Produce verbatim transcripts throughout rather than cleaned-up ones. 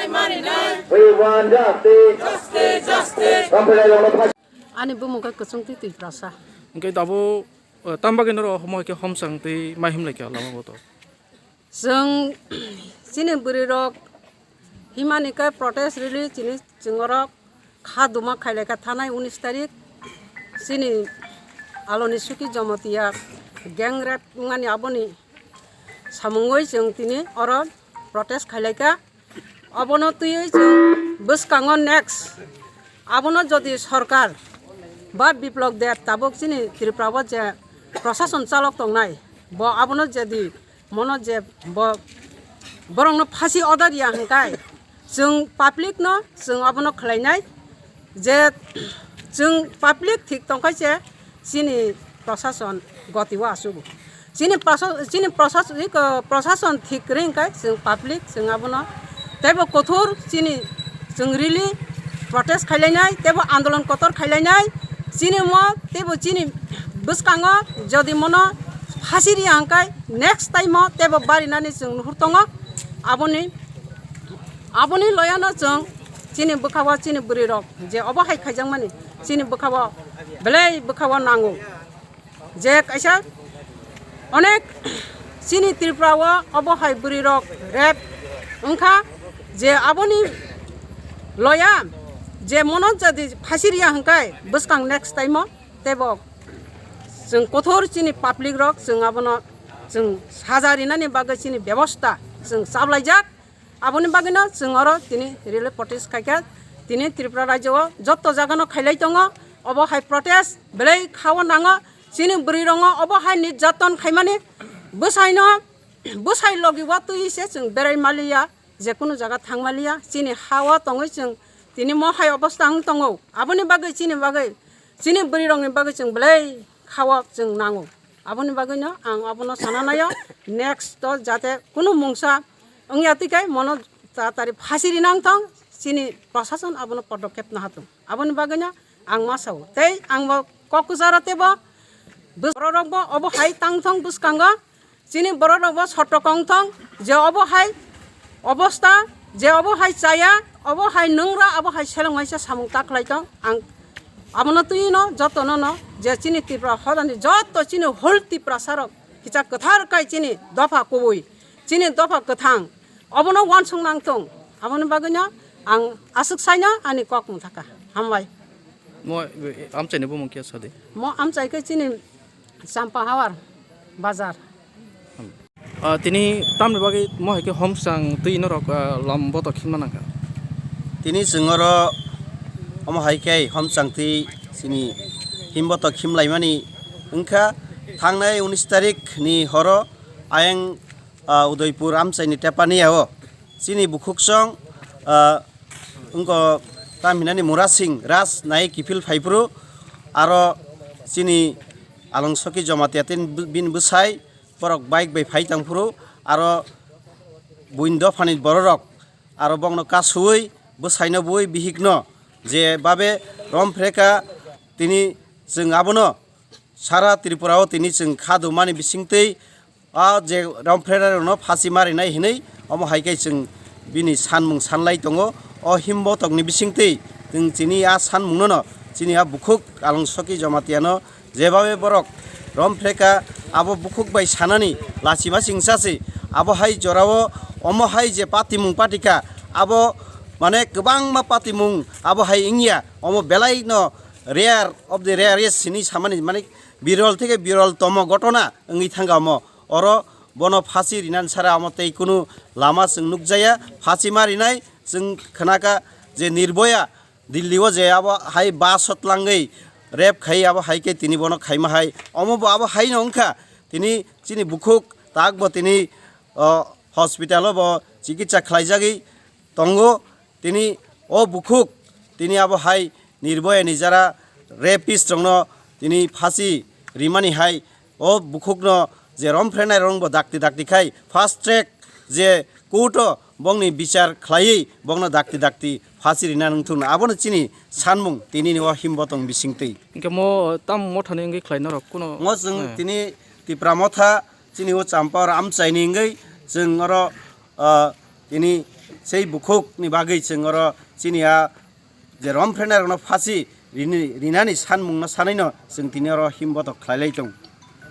We want justice. Justice, justice. Ani bumung khe Kwchwng Twi Twiprasa. Hwnkhe tabuk, eh, tamo bagwi norok omo hai khe homchang twi mai himlai kha lama o to? Chwng chini bwrwirok himani khe protest rally chini chwng orok kha duma khailai kha thanai unis tarik chini Aloni Suki Jomotia gang rape wngmani aboni samungwi chwng tini oro protest khailai kha. Abono twiwi chwng bwskango next abono jodi sorkar ba Biplok Deb tabuk chini Tripura o je prosason chalok tongnai bo abono jodi mono je bo borokno phasi order ya hwnkhe chwng public no chwng abono khlainai je chwng public thik tongkhe se chini prosason goti o achugo. Chini prosa-, chini prosa-, iko, prosason thik kwrwi hwnkhe chwng public chwng abono teibo kothor chini chwng rally protest khailainai teibo andolon kotor khailainai chini mo teibo chini bwskango jodi mono phasi riya hwnkhe next time o teibo barinani chwng nuhur tongo. Aboni, aboni loyano chwng chini bwkhao chini bwrwirok je obo hai khaijakmani chini bwkhao belai bwkhao nango. Je kaisa onek chini Tripura o obo hai bwrwi rok rape wngkha, je aboni loya je mono jodi phasi riya hwnkhe bwskang next time o teibo chwng kothor chini public rok chwng abono chwng saja rinani bagwi chini bebosta chwng chaplaijak. Aboni bagwino chwng oro tini rally protest khaikha. Tini Tripura rajyo o joto jagano khailai tongo. Obo hai protest belai khao nango. Chini bwrwi rongo obo hai nirjaton khaimani bwsaino, bwsai logi watwi se chwng berai maliya, je kunu jaga thang maliya. Chini ha o tongwi chwng tini mo hai obostha wng tongo. Aboni bagwi chini bagwi, chini bwrwi rokni bagwi chwng belai khao chwng nango. Aboni bagwino ang abono sana naio, next o jate kunu mungsa wngya twi khe mono tatari phasi rinang thong, chini prosason abono podokep naha thung. Aboni bagwino ang ma sao. Tei ang bo kok kwcharo teibo bwsarok bo obo hai tang thong bwskango, chini borok rok bo sotok wng thong je obo hai obostha je obo hai chaya, obo hai nungra, abo hai seleng waisa samung ta khlai tong. Ang abono twi no joto no no je chini Tripura hodani joto chini whole Tiprasa rok kicha kwthar kai chini dopha kubui, chini dopha kwthang obono wansuk nang tong. Aboni bagwi no ang aswk sai no ani kok mung thaka. Hambai. Mo, eh, amchaini bumung khe sadi? Mo amchai khe chini Champa Hawar bazar. Ah, tini tamni bagwi mo hai khe homsang twi norok, ah, lam boto khimna nangkha? Tini chwng oro omo hai khe homsang twi chini him boto khimlaimani wngkha. Thangnai unis tarik ni horo ayang, ah, Udaipur amchaini tepaniya o chini bukhuksong, ah, wngkha tam hinani Murasing Raj nai kiphil phaiphuru, aro chini Along Soki Jamatia tei bini bwsai borok bike bai phai tang phuru, aro buini dophani bororok aro bongno kasuwi bwsaino bui bihikno je babe romphre kha, tini chwng abono sara Tripura o tini chwng kha dumani bisingtwi a je romphrenai rokno phasi marinai hinwi omo hai khe chwng bini sanmung sanlai tongo. O him botokni bisingtwi chwng chini a sanmungno no chini a bukhuk Along Soki Jamatia no jebabe borok romphre kha, abo bukhuk bai sanani lachima singsa se. Abo hai jorao omo hai je patimung patikha, abo mane kwbangma patimung abo hai wngya, omo belai no rare of the rarest hinwi samani, mane birol theke birol tomo gotona wngwi thangkha omo. Oro bono phasi rinani sara omo tei kunu lama chwng nukjaya. Phasi ma rinai chwng khnakha je Nirboya Delhi o je abo hai bus o tlangwi rape khai, abo hai khe tini bono khaima hai. Omo bo abo hai no wngkha, tini chini bukhuk tak bo tini, o, hospital o bo chikitsa khlaijagwi tongo. Tini o bukhuk tini abo hai Nirboya ni jara rapist rokno tini phasi rimani hai. O bukhukno je romphrenai rokbo dakti dakti khai fast track je court o bongni bichar khlaiwi bongno dakti dakti phasi rina nungthung, abono chini sanmung tini ni o him botong bisingtwi. Hingke mo tam mothani wngwi khlai norok kuno. Mo chwng, eh, tini Tipra Motha chini o Champa oro amchaini wngwi chwng oro, ah, tini Sei bukhukni bagwi chwng oro chini a je romphrenai rokno phasi rini, rinani sanmungno sanaino chwng tini oro himbotok khlailai tongo.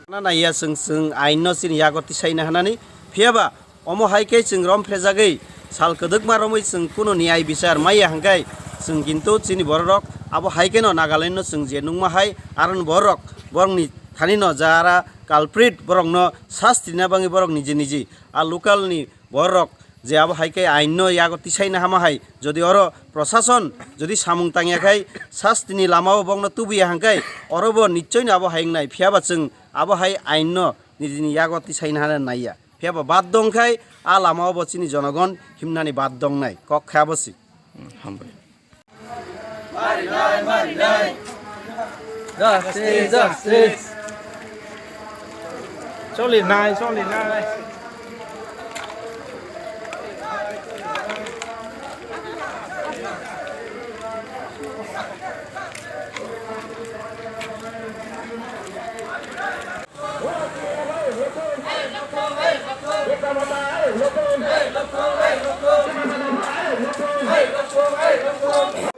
Sana naiya chwng, chwng ainno chini yago tisaina hanani, phiyaba omo hai khe chwng romphejagwi sal kwdwkma romwi chwng kunu niyai bichar maiya hwnkhe chwng kintu chini bororok abo hai kheno Nagalandno chwng je nukma hai aron borok borokni thanino jara culprit borokno sasti rina bagwi borok niji niji a localni borok je abo hai khe ainno yago tisaina hama hai, jodi oro prosason jodi samung tangya khai sastini lamao bokno tubuya hwnkhe orobo nichoi no abo hai wngnai, phiyaba chwng abo hai ainno nijini yago tisaina hana naiya, phiyaba bad dong khai a lamao bo chini jonogon himnani bad dongnai kok kha abo si. Hmm, hambai. Justice, justice. Choli nai, choli nai.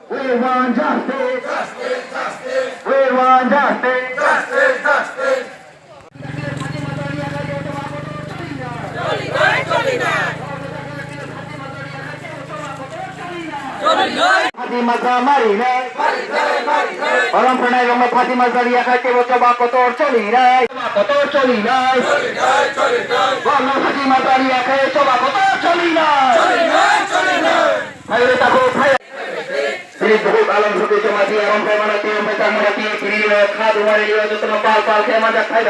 We want justice. We want justice. Phatima sa mari nai. Romphrenai rokno Phatima sa riya khai tebo choba kotor choli nai. Choba kotor choli nai. Romno Phatima sa riya khai choba kotor choli nai. Phai re tako phai. Sri Bukuk Alam Soti Chomati Arom Phai Mana Tiyo Phai Tang Mana Tiyo Kiri Yo Kha Dumari Yo Jotono Pal Pal Khe Manjak Phai.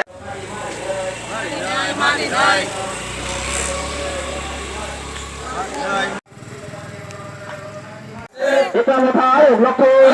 Ita mata ayuk lokun.